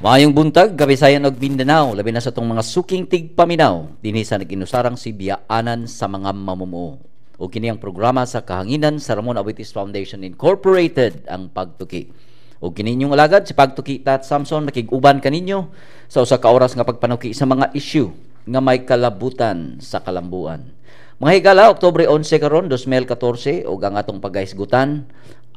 Maayong buntag, Kabisayan ug Mindanao, labi na sa atong mga suking tigpaminaw dinhi sa nag-inusarang Sibyaanan sa mga mamumuo. Ug kini ang programa sa kahanginan sa Ramon Aboitiz Foundation Incorporated, ang Pagtuki. Ug kini inyong alagad si Pagtuki Tat Samson, makig-uban kaninyo sa usa ka oras nga pagpanuki sa mga issue nga may kalabutan sa kalambuan. Mga higala, Oktubre 11 karon 2014 ug ang atong pagahisgutan,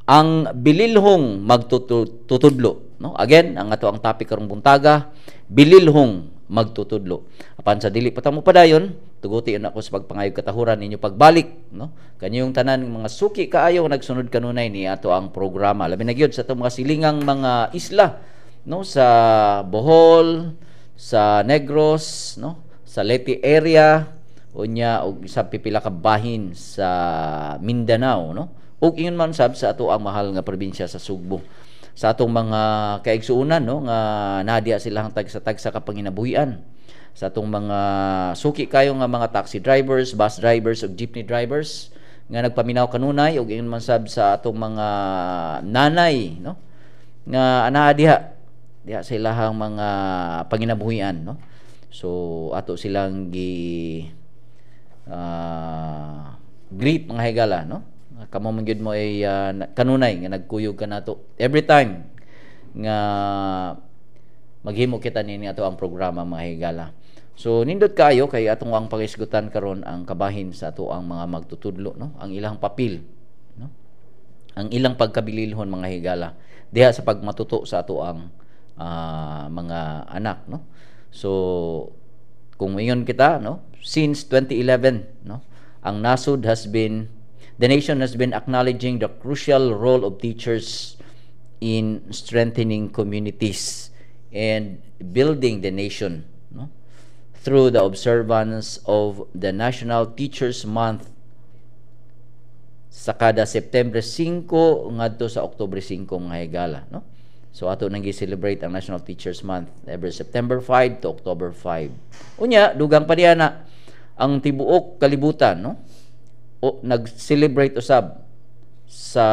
ang bililhong magtutudlo, no? Again, ang ato ang topic karong buntaga, bililhong magtutudlo. Apan sa dili pa ta mo padayon, tuguti ako sa pagpangayog katahuran ninyo pagbalik, no? Kanyong tanan mga suki kaayo nagsunod kanunay ni ato ang programa. Labi na gyud sa atong mga silingang mga isla, no, sa Bohol, sa Negros, no, sa Leyte area, unya og isa pipila ka bahin sa Mindanao, no? Ug ingon man sab sa ato ang mahal nga probinsya sa Sugbo. Sa atong mga kaigsuonan, no, nga nadia sila ang tagsa-tagsa ka panginabuhian. Sa atong mga suki kayo nga mga taxi drivers, bus drivers ug jeepney drivers nga nagpaminaw kanunay, ug ingon man sab sa atong mga nanay, no, nga anaa diha diha sa ilahang mga panginabuhian, no? So ato silang gi greet, mga higala, no? Kamo man gyud mo ay kanunay nga nagkuyog kanato every time nga maghimo kita nini ato ang programa, mga higala. So nindot kaayo kay atong ang pagisgutan karon ang kabahin sa ato ang mga magtutudlo, no, ang ilang papel, no, ang ilang pagkabililhon, mga higala, diha sa pagmatuto sa ato ang mga anak, no? So kung ingon kita, no, since 2011, no, ang nasod has been the nation has been acknowledging the crucial role of teachers in strengthening communities and building the nation, no, through the observance of the National Teachers Month sa kada September 5 ngadto sa Oktubre 5, mga higala, no? So ato nang gi-celebrate ang National Teachers Month every September 5 to October 5. Unya dugang pa diha na ang tibuok kalibutan, no, o nag-celebrate usab sa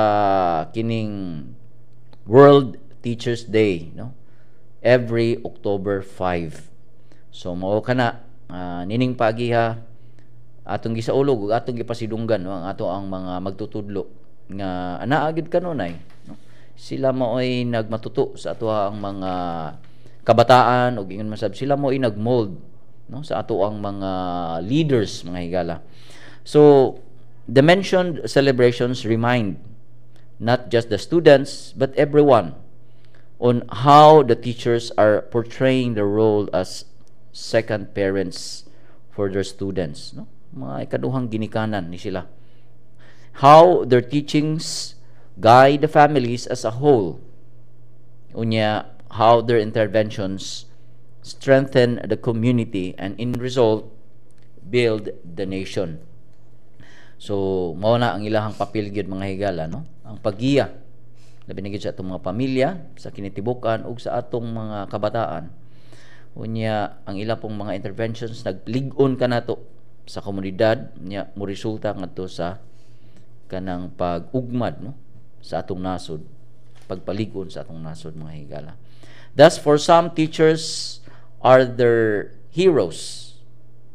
kining World Teachers Day, no, every October 5. So mao kana nining pagiha atong gisaulog ug atong gipasidunggan, no, ang ato ang mga magtutudlo nga anaa gyud kanunay, no? Sila maoy nagmatuto sa ato ang mga kabataan ug ingon man sab sila mo'y nagmold, no, sa ato ang mga leaders, mga higala. So the mentioned celebrations remind not just the students but everyone on how the teachers are portraying the role as second parents for their students, no, mga ikaduhang ginikanan ni sila, how their teachings guide the families as a whole, unya how their interventions strengthen the community and in result build the nation. So mao na ang ilahang papel gyud, mga higala, no, ang paggiya labi na gyud sa atong mga pamilya, sa kinitibukan ug sa atong mga kabataan. Unya ang ila pong mga interventions naglig-on kanato sa komunidad nya mo resulta ngadto sa kanang pag-ugmad, no, sa atong nasod, pagpalig-on sa atong nasod, mga higala. Thus, for some, teachers are their heroes,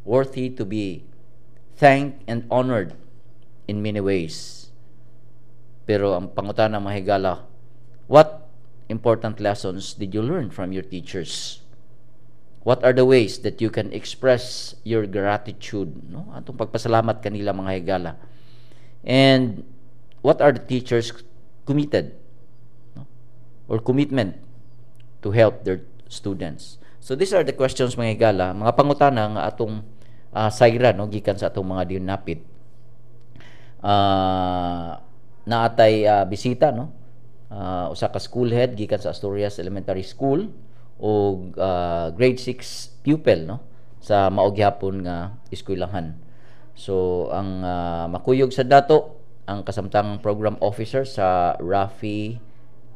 worthy to be thanked and honored in many ways. Pero ang pangutana, mga higala, what important lessons did you learn from your teachers? What are the ways that you can express your gratitude, no, atong pagpasalamat kanila, mga higala? And what are the teachers committed, no, or commitment to help their students? So these are the questions, mga higala, mga pangutana nga atong sayra, no, gikan sa atong mga dinapit. Naatay bisita, no, usa ka school head gikan sa Asturias Elementary School ug grade 6 pupil, no, sa mao gihapon nga eskwelahan. So ang makuyog sa dato ang kasamtang program officer sa RAFI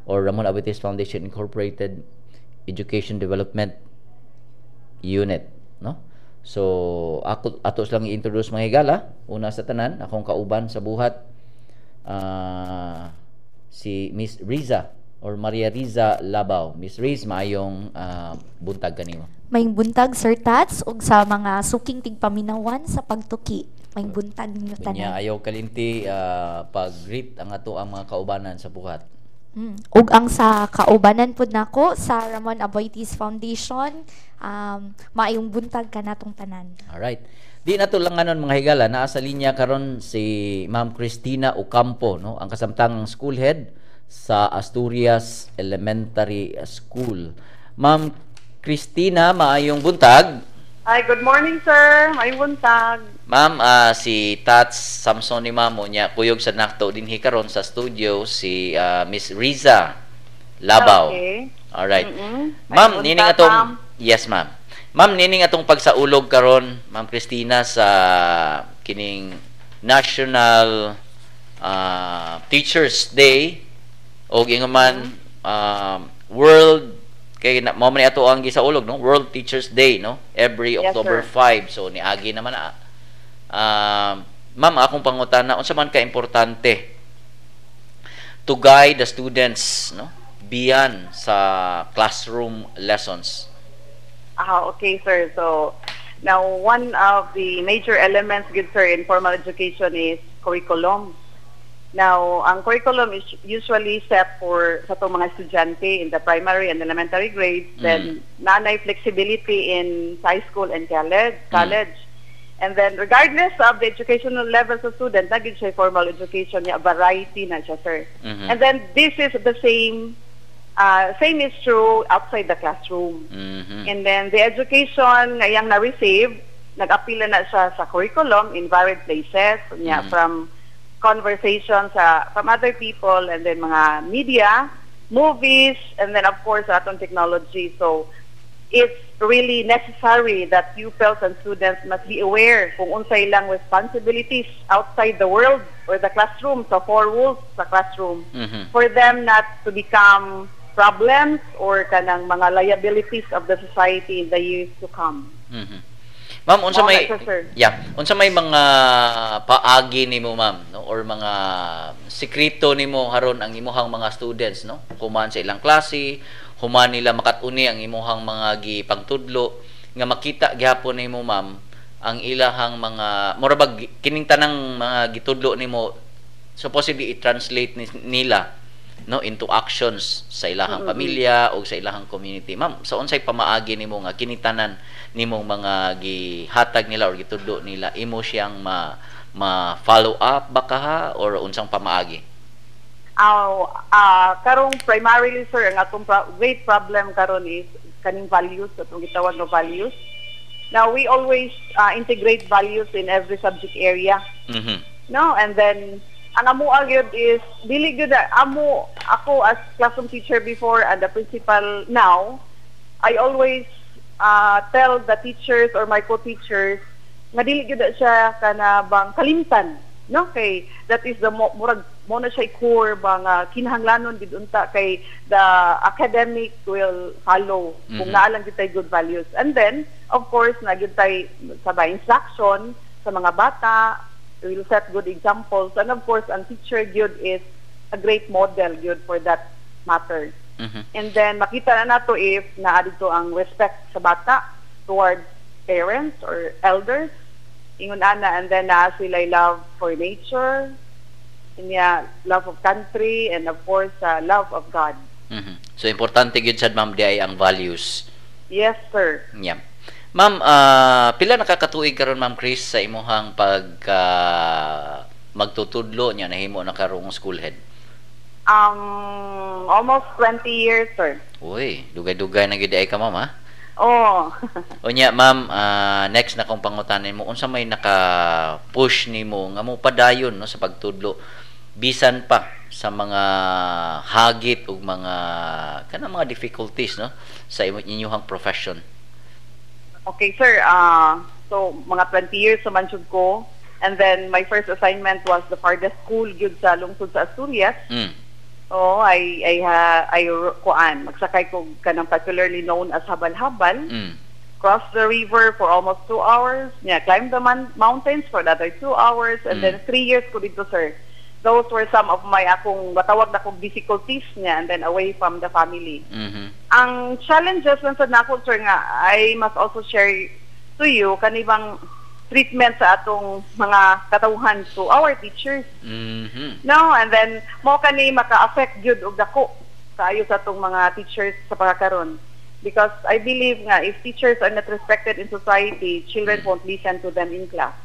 or Ramon Aboitiz Foundation Incorporated Education Development Unit, no? So ako ato silang i-introduce, mga higala. Una sa tanan, akong kauban sa buhat, si Miss Riza or Maria Riza Labaw. Miss Riz, maayong buntag kanimo. Maayong buntag, Sir Tats, ug sa mga suking tigpaminawan sa Pagtuki. Maayong buntag ninyo Unya tanan. Ayaw kalimti pag-greet ang ato ang mga kaubanan sa buhat. Ug ang sa kaubanan pud nako sa Ramon Aboitiz Foundation, maayong buntag kanatong tanan. Alright. Di na to lang anon, mga higala, naa sa linya karon si Ma'am Christina Ocampo, no, ang kasamtangang school head sa Asturias Elementary School. Ma'am Christina, maayong buntag. Hi, good morning, sir. Maayong buntag. Ma'am, si Tats Samson ni ma'am niya kuyog sa nato dinhi karon sa studio si Miss Riza Labaw. Okay. Alright. Ma'am, Maayong nining buntag, atong ma'am. Yes, ma'am. Ma'am, nining atong pagsaulog karon, Ma'am Christina, sa kining National Teachers Day og ingon man World kay na, mao man ni ato ang gisaulog, no, World Teachers Day, no, every Yes, October sir. 5. So niagi naman na. Ma'am, akong pangutana, unsa man ka importante to guide the students, no, beyond sa classroom lessons? Ah, okay, sir. So, now, one of the major elements, good sir, in formal education is curriculum. Now, ang curriculum is usually set for sa atong mga estudyante in the primary and elementary grades. Then, naa nay flexibility in high school and college. College. And then, regardless of the educational levels of student, naa gyud siya formal education niya, variety na siya, sir. And then, this is the same, same is true outside the classroom. And then, the education nga iyang na-receive, nag-apila na siya sa curriculum in varied places, niya, from conversations from other people and then mga media, movies, and then of course atong technology. So it's really necessary that pupils and students must be aware kung unsay ilang responsibilities outside the world or the classroom, sa four walls sa classroom, for them not to become problems or kanang mga liabilities of the society in the years to come. Ma'am, unsa Mao may na siya, sir. Yeah, unsa may mga paagi nimo, ma'am, no, or mga sikreto nimo haron ang imuhang mga students, no, human sa ilang klase, human nila makat-uni ang imuhang mga gipagtudlo nga makita gihapon nimo, ma'am, ang ilahang mga mura bag kining tanang mga gitudlo nimo supposedly i-translate nila, no, into actions sa ilahang pamilya o sa ilahang community? Ma'am, sa unsay pamaagi nimo nga kini tanan nimong mga gihatag nila or gitudlo nila imo siyang ma follow up ba kaha or unsang pamaagi? Aw, karong primarily, sir, ang atong great problem karon is kaning values, atong gitawag nga values. Now we always integrate values in every subject area. No, and then ang amo gyud is dili gyud amo ako as classroom teacher before and the principal now, I always tell the teachers or my co-teachers nga dili gyud na siya kana bang kalimtan, no, kay that is the murag mo na siya core ba nga kinahanglanon gid unta kay the academic will follow kung naa lang gyud tay good values. And then of course naa gyud tay sa ba instruction sa mga bata, will set good examples, and of course ang teacher gyud is a great model gyud for that matter. And then makita na nato if naa dito ang respect sa bata towards parents or elders, ingon ana, and then naa sila love for nature niya, love of country, and of course love of God. So importante gyud sad, ma'am, di ay ang values. Yes, sir. Yeah. Ma'am, pila nakakatuig karon, Ma'am Chris, sa imuhang pag magtutudlo niya nahimo na karong school head? Almost 20 years, sir. Uy, dugay-dugay na gyud ay ka, ma'am, ha? Oh. Unya, ma'am, next na kong pangutanin mo, unsa may naka-push nimo nga mo padayon, no, sa pagtudlo bisan pa sa mga hagit ug mga kanang mga difficulties, no, sa inyong profession? Okay, sir. So, mga 20 years sa man jud ko. And then, my first assignment was the farthest school gyud sa lungsod sa Asturias. Oh, I kuan, magsakay ko kanang popularly known as habal-habal. Cross the river for almost 2 hours. Yeah, climb the mountains for another 2 hours. And then, 3 years ko dito, sir. Those were some of my akong matawag na kong difficulties niya and then away from the family. Ang challenges lang sa nako, sir, nga I must also share to you kani bang treatment sa atong mga katawhan to our teachers. No, and then mo kani maka-affect gyud og dako kaayo sa atong mga teachers sa pagkakaron. Because I believe nga if teachers are not respected in society, children won't listen to them in class.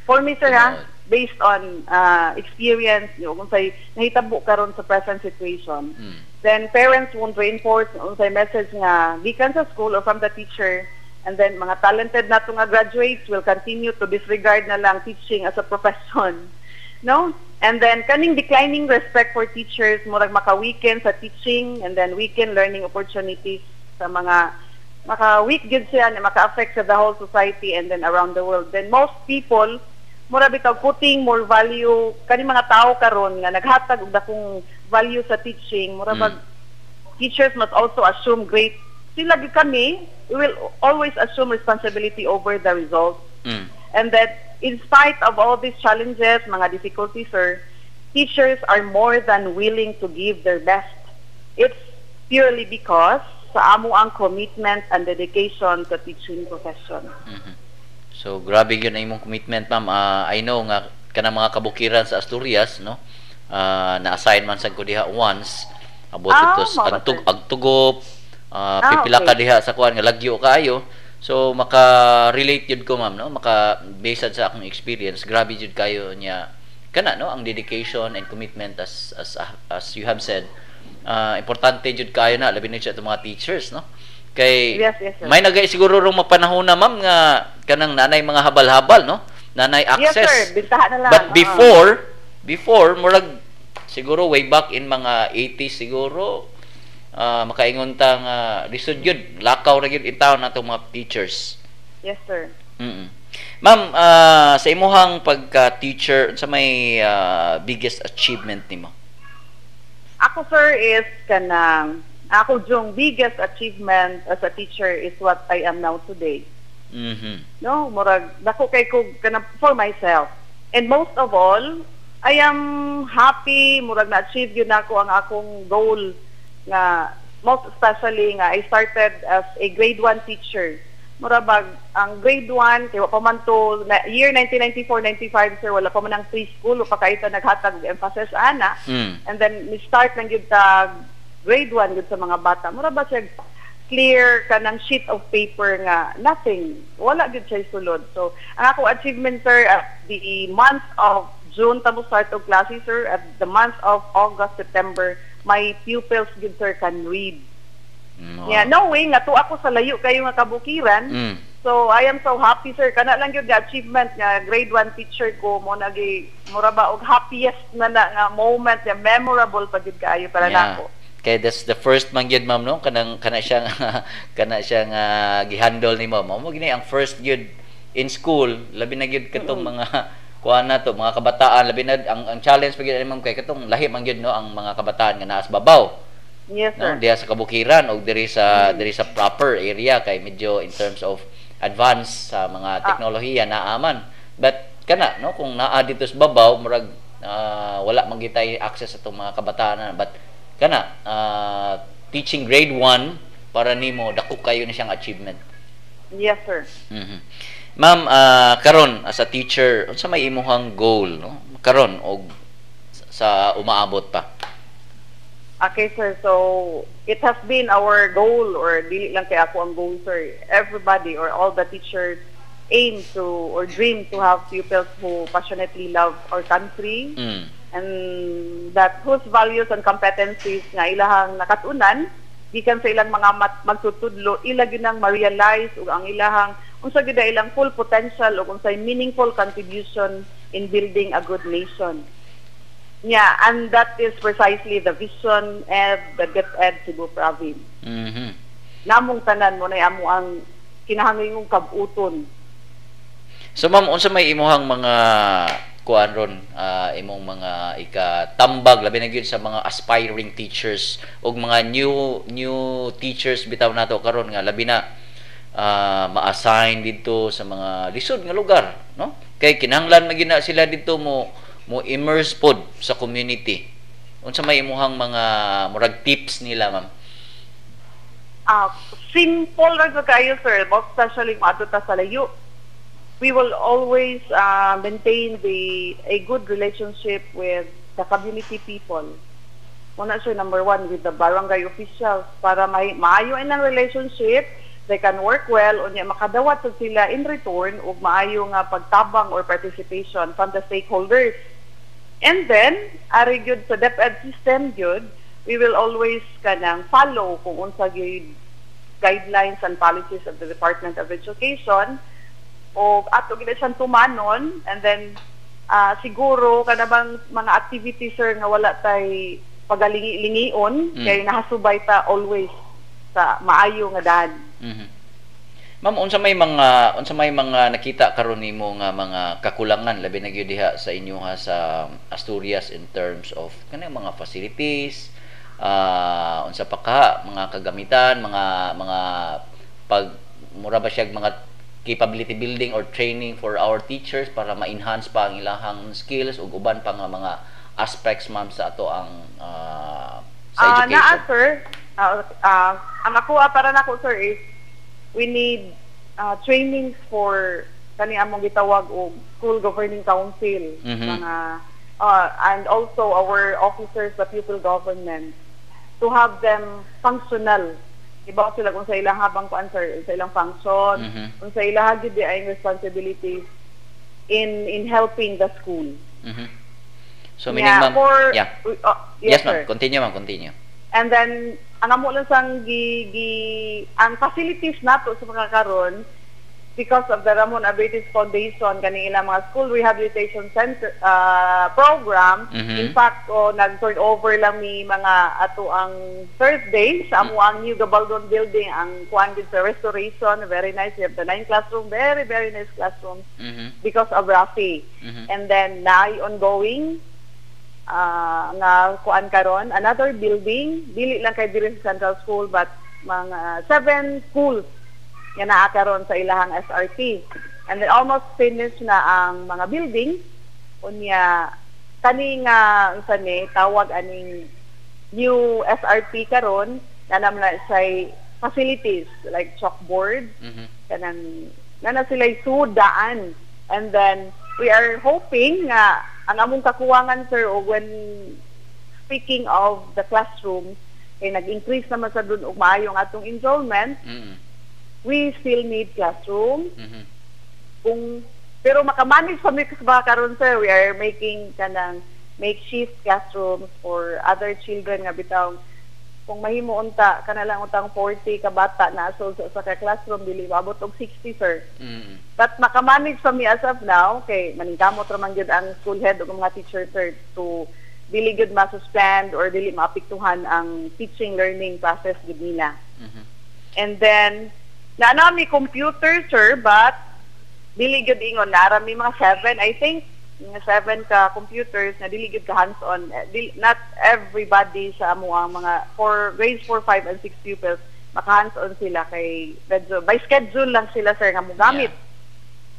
For me, sir, ha, Tinuod. Based on experience, yung kung say nahitabo karon sa present situation, then parents won't reinforce unsay message nga gikan sa school or from the teacher, and then mga talented nato nga graduates will continue to disregard na lang teaching as a profession, no? And then kaning declining respect for teachers, murag maka-weaken sa teaching and then weaken learning opportunities sa mga maka-weak gyud siya na maka-affect sa the whole society and then around the world. Then most people mura bitaw putting more value kani mga tao karon nga naghatag og dakong value sa teaching, mura bag teachers must also assume great sila gyud. Kami, we will always assume responsibility over the results and that in spite of all these challenges, mga difficulties, sir, teachers are more than willing to give their best. It's purely because sa amo ang commitment and dedication sa teaching profession. So grabe gyud ang imong commitment, ma'am. I know nga kanang mga kabukiran sa Asturias, no? Na-assign man sad ko diha once. Abot dito Mao ba, agtug sir? Agtugop, pipila ka diha sa kuan nga lagyo kaayo. So maka-relate gyud ko, ma'am, no? Maka based sa akong experience, grabe gyud kayo niya kana, no, ang dedication and commitment as you have said. Importante jud kayo na labi na siya itong mga teachers, no? Kay Yes, yes, sir. may nagay siguro rong mapanahon na, ma'am, nga kanang nanay mga habal-habal, no? Nanay Yes, access. Sir. Bintaha na lang. But before murag siguro way back in mga 80s siguro, makaingon ta nga lisod gyud, lakaw ra gyud in town atong mga teachers. Yes, sir. Ma'am, sa imuhang pagka-teacher, sa may biggest achievement nimo? Ako, sir, is kanang ako yung biggest achievement as a teacher is what I am now today. No, murag dako kay ko kanang for myself. And most of all, I am happy murag na-achieve yun nako ang akong goal nga most especially nga I started as a grade 1 teacher. Mura bag ang grade 1 kay wa pa man to na, year 1994-95, sir, wala pa man ang preschool, wa pa kaayo ta naghatag og emphasis ana. And then ni start lang gyud ta grade 1 gyud sa mga bata. Mura ba siya clear kanang sheet of paper nga nothing, wala gyud siya sulod. So ang ako achievement, sir, at the month of June ta mo start og klase, sir, at the month of August, September, my pupils gyud, sir, can read. Yeah, no way nga to ako sa layo kayo nga kabukiran. So I am so happy, sir, kana lang gyud nga achievement nga grade 1 teacher ko mo nagi mura ba og happiest na na nga moment nga memorable pa gyud kaayo para nako. Kay that's the first man gyud, ma'am, no, kanang kana siyang gihandle nimo. Mao mo gini ang first gyud in school, labi na gyud katong mga kuan na to, mga kabataan, labi na ang challenge pa gyud ani, ma'am, kay katong lahi man gyud, no, ang mga kabataan nga naa sa babaw. Yes, No, sir. Diha sa kabukiran og diri sa proper area kay medyo in terms of advance sa mga teknolohiya naaman. But kana, no, kung naa dito sa babaw, murag wala man gitay access atong mga kabataan na. But kana teaching grade 1 para nimo dako kayo na siyang achievement. Yes, sir. Ma'am, karon as a teacher, unsa may imuhang goal, no? Karon og sa umaabot pa? Okay, sir. So, it has been our goal, or dili lang kay ako ang goal, sir. Everybody or all the teachers aim to or dream to have pupils who passionately love our country and that whose values and competencies nga ilahang nakatunan gikan sa ilang mga magtutudlo, ila gyud nang ma-realize ug ang ilahang unsa gyud ang ilang full potential ug unsay meaningful contribution in building a good nation. Yeah, and that is precisely the vision of the DepEd Cebu Province. Namong tanan mo na amo ang kinahanglan kabuton. So ma'am, unsa may imuhang mga kuan ron, imong mga ikatambag labi na gyud sa mga aspiring teachers ug mga new new teachers bitaw nato karon nga labi na ma-assign didto sa mga lisod nga lugar, no? Kay kinahanglan man gyud na sila didto mo mo immerse pod sa community? Unsa may imuhang mga murag tips nila, ma'am? Simple ra jud kayo, sir, most especially kung adto ta sa layo. We will always maintain the a good relationship with the community people. Muna siya number one, with the barangay officials, para may maayo ang relationship, they can work well, unya makadawat sad sila in return og maayo nga pagtabang or participation from the stakeholders. And then, ari gyud sa DepEd system gyud, we will always kanang follow kung unsa gyud guidelines and policies of the Department of Education o ato gid siyang tumanon. And then siguro kana bang mga activities, sir, nga wala tay pagalingi-lingion kay nahasubay ta always sa maayo nga daan. Ma'am, unsa may mga nakita karon nimo nga mga kakulangan, labi na gyud diha sa inyo ha sa Asturias, in terms of kanang mga facilities, unsa pa ka mga kagamitan, mga pag mura ba siya mga capability building or training for our teachers para ma-enhance pa ang ilahang skills ug uban pa nga mga aspects, ma'am, sa ato ang sa education? Naa, sir. Ang ako para nako, sir, is we need trainings for kani among gitawag og school governing council, mga and also our officers sa pupil government, to have them functional. Iba sila kung sa ilang habang kuan, sir, sa ilang function, kung sa ilang gyud ay responsibilities in helping the school. So meaning, ma'am, yeah. Yes, Yes, ma'am. Sir. Continue, ma'am, continue. And then ang amo lang sang gi, gi ang facilities nato sa mga karon, because of the Ramon Aboitiz Foundation, kani ilang mga school rehabilitation center program. In fact, oh, nag-turn over lang mi mga ato ang Thursday sa amo ang new Gabaldon building, ang kuan gid sa restoration, very nice. We have the nine classroom, very, very nice classroom because of Rafi. And then naay ongoing nga kuan karon, another building, dili lang kay diri sa Central School but mga seven schools nga naa karon sa ilahang SRP. And then almost finished na ang mga building. Unya kani nga unsa ni tawag aning new SRP karon na naman na say facilities like chalkboard, kanang na sila sudaan. And then we are hoping nga ang among kakuwangan, sir, o when speaking of the classroom, kay nag-increase naman sa dun og maayo ang atong enrollment, we still need classroom. Kung pero makamanage pa mi sa karon, sir, we are making kanang makeshift classrooms for other children nga bitaw kung mahimo unta kana lang untang 40 ka bata na so sa ka classroom, dili maabot og 60, sir. But makamanage pa mi as of now kay maningkamot ra man gyud ang school head ug mga teacher, sir, to dili gyud ma-suspend or dili maapektuhan ang teaching learning process gyud nila. And then naa na mi computer, sir, but dili gyud ingon nara mi mga seven, I think, mga seven ka computers na dili gyud ka hands-on. Eh, not everybody sa amo ang mga for grades 4, 5 and 6 pupils maka hands-on sila kay medyo by schedule lang sila, sir, nga mogamit.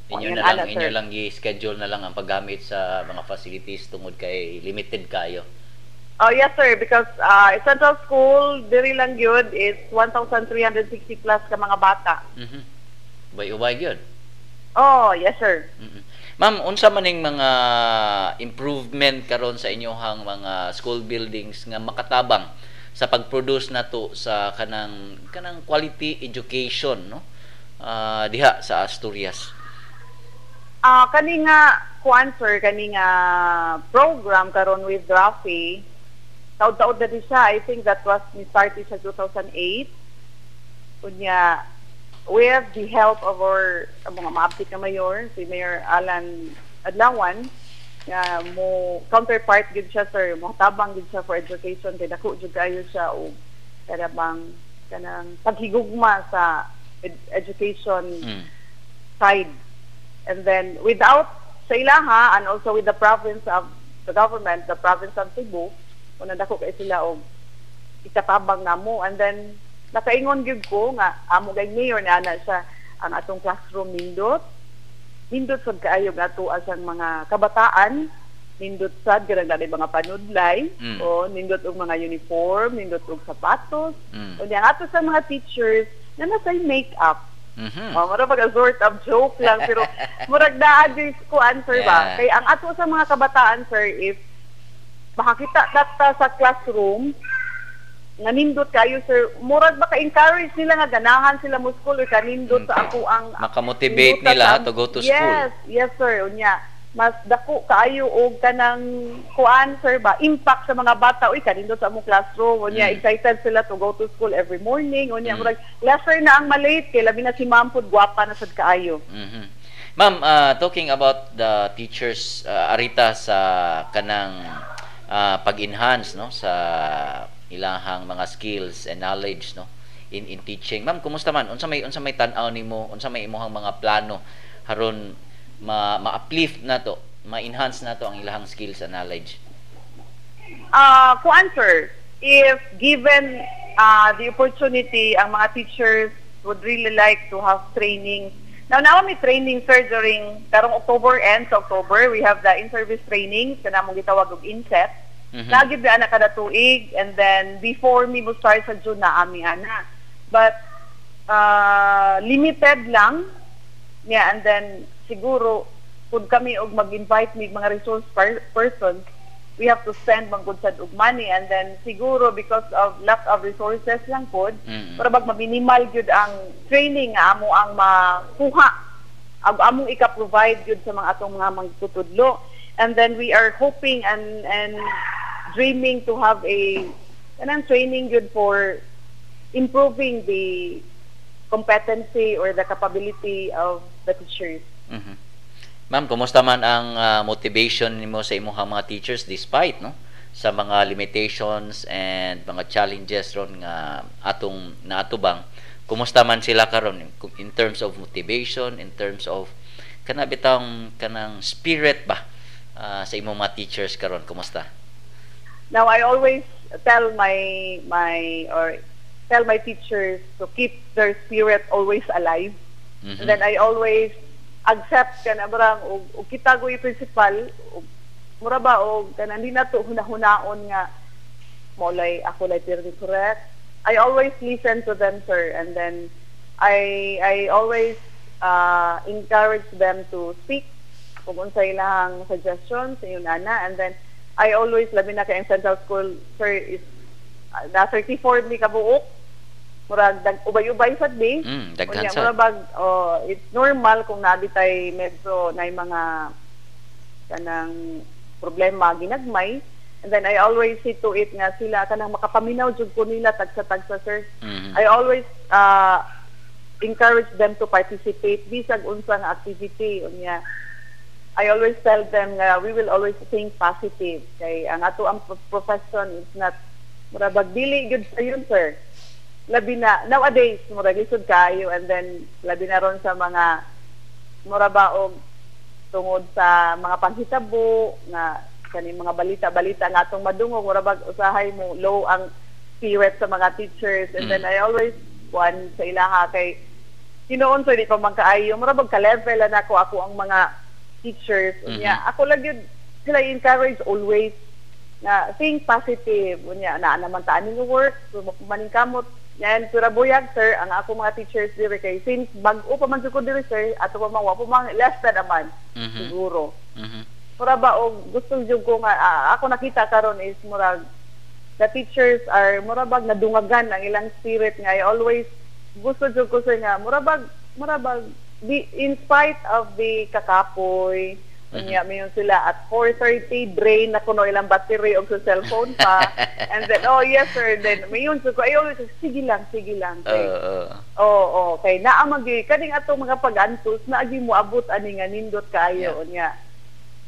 Inyo Yan, na lang, ana, inyo sir. Lang gi-schedule na lang ang paggamit sa mga facilities tungod kay limited kayo. Oh yes, sir, because Central School diri lang gyud is 1,360 plus ka mga bata. Ubay-ubay gyud. Oh, yes, sir. Ma'am, unsa man ning mga improvement karon sa inyohang mga school buildings nga makatabang sa pag-produce nato sa kanang quality education, no? Diha sa Asturias? Kani nga kuan, sir, kani nga program karon with Rafi, taud-taud na din siya. I think that was ni start sa 2008. Unya with the help of our mga maabtik na mayor, si Mayor Alan Adlawan, nga mo counterpart gid siya, sir, mo tabang gid siya for education kay dako jud kayo siya og kana bang kanang paghigugma sa education side. And then without sa ilaha and also with the province of the government, the province of Cebu, kung dako kay sila og ikatabang namo. And then nakaingon gyud ko nga amo kay mayor na ana siya ang atong classroom nindot. Nindot sad kaayo nga ato ang mga kabataan. Nindot sad kanang naa mga panudlay, o nindot og mga uniform, nindot og sapatos. Unya ato sa mga teachers na nasa make-up. Oh, murag pag a sort of joke lang, pero murag naa gyud kuan, sir, ba? Kay ang ato sa mga kabataan, sir, if makakita ta sa classroom nga nindot kayo, sir, murag baka encourage nila nga ganahan sila mo school or kanindot sa ako ang Makamotivate nindot nila sa to go to school. Yes, sir. Unya mas dako kaayo og kanang kuan, sir, ba, impact sa mga bata, uy, kanindot sa among classroom. Unya excited sila to go to school every morning. Unya murag lesser na ang malate kay labi na si ma'am pud gwapa na sad kaayo. Ma'am, talking about the teachers, arita sa kanang pag-enhance, no, sa ilahang mga skills and knowledge, no, in teaching. Ma'am, kumusta man? Unsa may tan-aw nimo? Unsa may imong mga plano haron ma ma-uplift na to, ma-enhance na to ang ilahang skills and knowledge? Kuan, sir, if given the opportunity, ang mga teachers would really like to have training. Now, now may training, sir, during karong October, end sa October, we have the in-service training, kana mong gitawag og INSET. Lagi ba na kada tuig, and then before mi mo start sa June na ami ana. But limited lang. Yeah, and then siguro kung kami og mag-invite mig mga resource persons, we have to spend man gud sad og money, and then siguro because of lack of resources lang pod, pero bag minimal gyud ang training nga amo ang makuha ag among ika-provide gyud sa mga atong mga magtutudlo. And then we are hoping and dreaming to have a kanang training gyud for improving the competency or the capability of the teachers. Ma'am, kumusta man ang motivation nimo sa imong mga teachers despite, no, sa mga limitations and mga challenges ron nga atong naatubang? Kumusta man sila karon in terms of motivation, in terms of kana bitang kanang spirit ba sa imong mga teachers karon, kumusta? Now I always tell my my or tell my teachers to keep their spirit always alive. And then I always accept kana barang og kita go principal og mura ba og kanang di nato hunahunaon nga molay ako lay pirmi correct. I always listen to them, sir, and then I always encourage them to speak kung unsa ilang suggestions sa ana. And then I always, labi na kay ang Central School, sir, is na 34 mi kabuok, murag dag ubay-ubay sad bi. Daghan Unya, sad. Mura bag, oh, it's normal kung naa bitay medyo na mga kanang problema ginagmay. And then I always see to it nga sila kanang makapaminaw jud ko nila tagsa-tagsa, sir. I always encourage them to participate bisag unsa nga activity. Unya I always tell them nga we will always think positive kay ang ato ang profession is not mura bag dili gyud sa yun, sir, labi na nowadays murag lisod kaayo, and then labi na ron sa mga mura ba og tungod sa mga panghitabo nga kani mga balita-balita nga atong madungog, mura bag usahay mo low ang spirit sa mga teachers. And then I always kuan sa ilaha kay hinuon, sir, di pa man kaayo mura bag ka-level na nako ako ang mga teachers. Unya ako lang yun sila encourage always na think positive. Unya naa naman ta aning work, so maningkamot yan pero buyag, sir, ang ako mga teachers diri kay since bag-o pa man jud ko diri, sir, ato pa man wa pa man less than a month siguro. Mura ba og gusto jud ko nga ako nakita karon is murag the teachers are mura bag nadungagan ang ilang spirit nga I always gusto jud ko, sir, nga mura bag di, in spite of the kakapoy. Unya mayon sila at 4:30 drain na kuno ilang battery og sa cellphone pa. And then, oh yes, sir, then mayon jud ko, I always sige lang, sige lang kay Oo. Oo, kay naa man gyud kaning atong mga pag-antos na agi mo abot ani nga nindot kaayo. Unya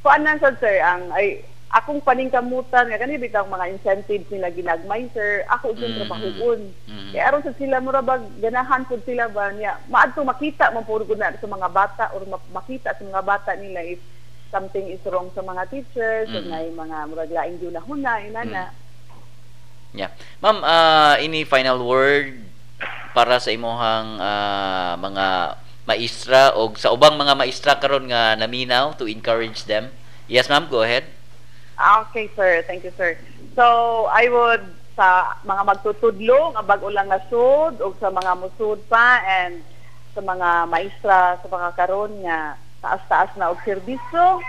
kuan lang sad, sir, ang ay akong paningkamutan nga kani bitang mga incentives nila ginagmay, sir, ako jud trabahoon. Kay aron sad sila mura bag ganahan pud sila ba niya maadto makita man pud gud na sa mga bata or makita sa mga bata nila if something is wrong sa mga teachers or naay mga murag laing hunahuna inana. Yeah. Ma'am, any final word para sa imuhang mga maestra o sa ubang mga maestra karon nga naminaw to encourage them? Yes, ma'am, go ahead. Ah, okay, sir. Thank you, sir. So, I would sa mga magtutudlo nga bag-o lang nasud o sa mga musud pa and sa mga maestra sa mga karon nga taas-taas na og serbisyo,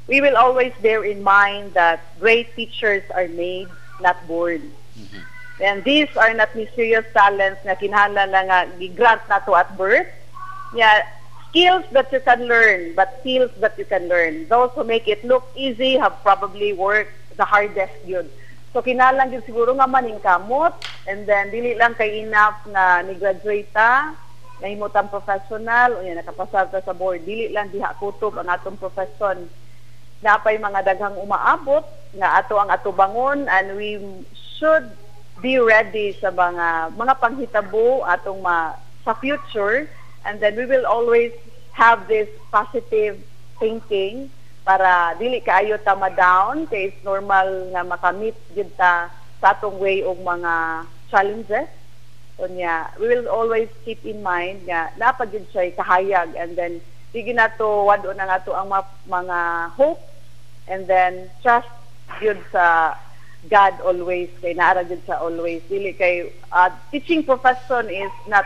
we will always bear in mind that great teachers are made, not born. And these are not mysterious talents nga kinahanglan lang nga gi-grant nato at birth. Yeah, skills that you can learn, but skills that you can learn. Those who make it look easy have probably worked the hardest yun. So kinahanglan gyud siguro nga maningkamot and then dili lang kay enough nga ni-graduate ta, nahimo tang professional, unya nakapasar ta sa board, dili lang diha kutob ang atong profession. Napay mga daghang umaabot nga ato ang atubangon and we should be ready sa mga panghitabo atong sa future, and then we will always have this positive thinking para dili kaayo ta ma-down kay it's normal nga makamit gyud ta sa atong way og mga challenges. Unya we will always keep in mind nga naa pa gyud siya kahayag and then di ginato wad-on ang ato ang mga hope and then trust gyud sa God always kay naara gyud sa always. Dili kay teaching profession is not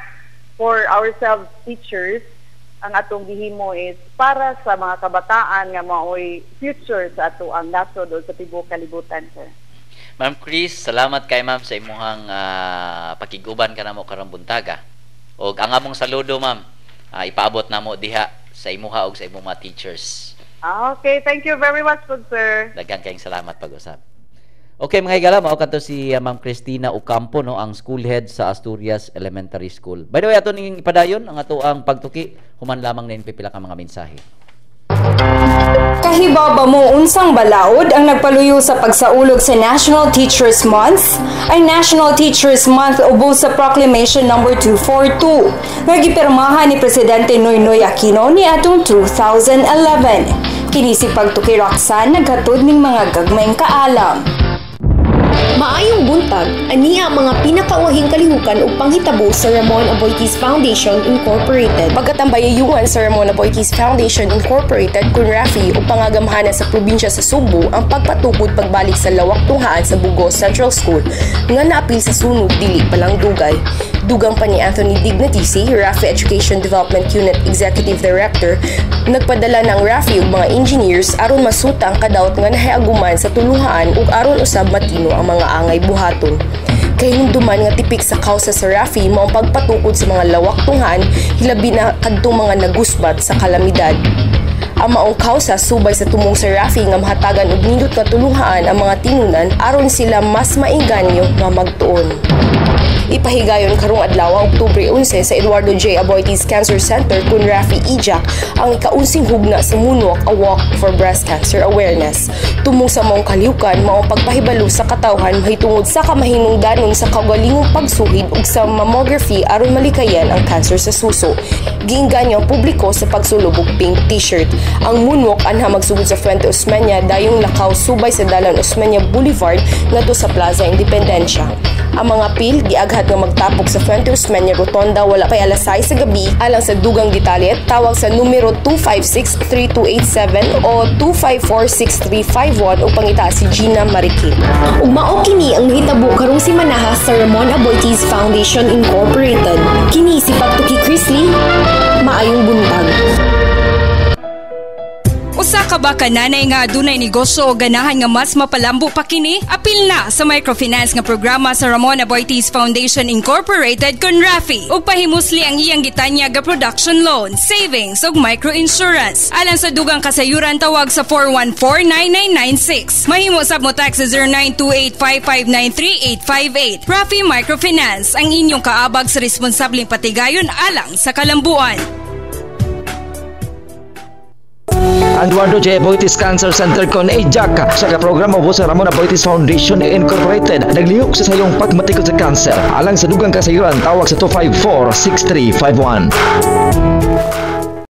for ourselves teachers. Ang atong gihimo is para sa mga kabataan nga maoy future sa ato ang nasod o sa tibuok kalibutan, sir. Ma'am Chris, salamat kay ma'am sa imuhang pakig-uban kanamo karong buntaga. Og ang among saludo, ma'am, ipaabot namo diha sa imuha og sa imong mga teachers. Ah, okay, thank you very much po, sir. Daghan kayong salamat pag-usap. Okay, mga higala, mao kadto si Ma'am Christina Ocampo, no, ang school head sa Asturias Elementary School. By the way, ato ning ipadayon ang ato ang pagtuki human lamang nin pipila ka mga mensahe. Kahibaw ba mo unsang balaod ang nagpaluyo sa pagsaulog sa National Teachers Month? Ang National Teachers Month ubos sa Proclamation Number 242 nga gipirmahan ni Presidente Noynoy Aquino niadtong 2011. Kini si Pagtuki Roxanne naghatod ning mga gagmayng kaalam. Maayong buntag, ania ang mga pinakauwahing kalihukan ug panghitabo sa Ramon Aboitiz Foundation Incorporated. Pagkatambayayungan sa Ramon Aboitiz Foundation Incorporated kun RAFI ug pangagamhanan sa probinsya sa Sugbo ang pagpatukod pagbalik sa lawak tunghaan sa Bugo Central School nga naapil sa sunog dili pa lang dugay. Dugang pa ni Anthony Dignatici, RAFI Education Development Unit Executive Director, nagpadala ng RAFI ug mga engineers aron masuta ang kadawot nga nahiaguman sa tuluhaan ug aron usab matino ang mga angay buhaton. Kahinumduman nga tipik sa kausa sa RAFI mao ang pagpatukod sa mga lawak tunghaan, hilabi na kadtong mga nagusbat sa kalamidad. Ang maong kausa subay sa tumong sa RAFI nga mahatagan og nindot nga tuluhaan ang mga tinunan aron sila mas mainganyo nga magtuon. Ipahigayon karong adlaw, Oktubre 11, sa Eduardo J. Aboitiz Cancer Center kun Rafi Ijak ang ikaunsing hugna sa Moonwalk, a Walk for Breast Cancer Awareness. Tumong sa maong kalihukan mao ang pagpahibalo sa katawhan mahitungod sa kamahinungdanon sa kaugalingong pagsuhid ug sa mammography aron malikayan ang cancer sa suso. Giinganyo ang publiko sa pagsulob og pink t-shirt. Ang Moonwalk anha magsugod sa Fuente Osmeña dayong lakaw subay sa Dalan Osmeña Boulevard ngadto sa Plaza Independencia. Ang mga pil giaghat nga magtapok sa Fuente Osmeña Rotonda wala pay alas 6 sa gabi. Alang sa dugang detalye, tawag sa numero 256-3287 o 254-6351 o pangita si Gina Mariquit. Ug mao kini ang nahitabo karong simanaha sa Ramon Aboitiz Foundation Incorporated. Kini si Pagtuki Chrisley. Maayong buntag. Usa ka ba ka nanay nga adunay negosyo o ganahan nga mas mapalambo pa kini? Apil na sa microfinance nga programa sa Ramon Aboitiz Foundation Incorporated kun RAFI ug pahimusli ang iyang gitanyag ga production loan, savings ug microinsurance. Alang sa dugang kasayuran, tawag sa 414-9996. Mahimo sab mo text sa 0928-559-3858. RAFI Microfinance, ang inyong kaabag sa responsableng patigayon alang sa kalambuan. Ang Eduardo J. Aboitiz Cancer Center kon AJAC sa programa ubos sa Ramon Aboitiz Foundation Incorporated naglihok sa sayong pagmatikod sa cancer. Alang sa dugang kasayuran, tawag sa 254-6351.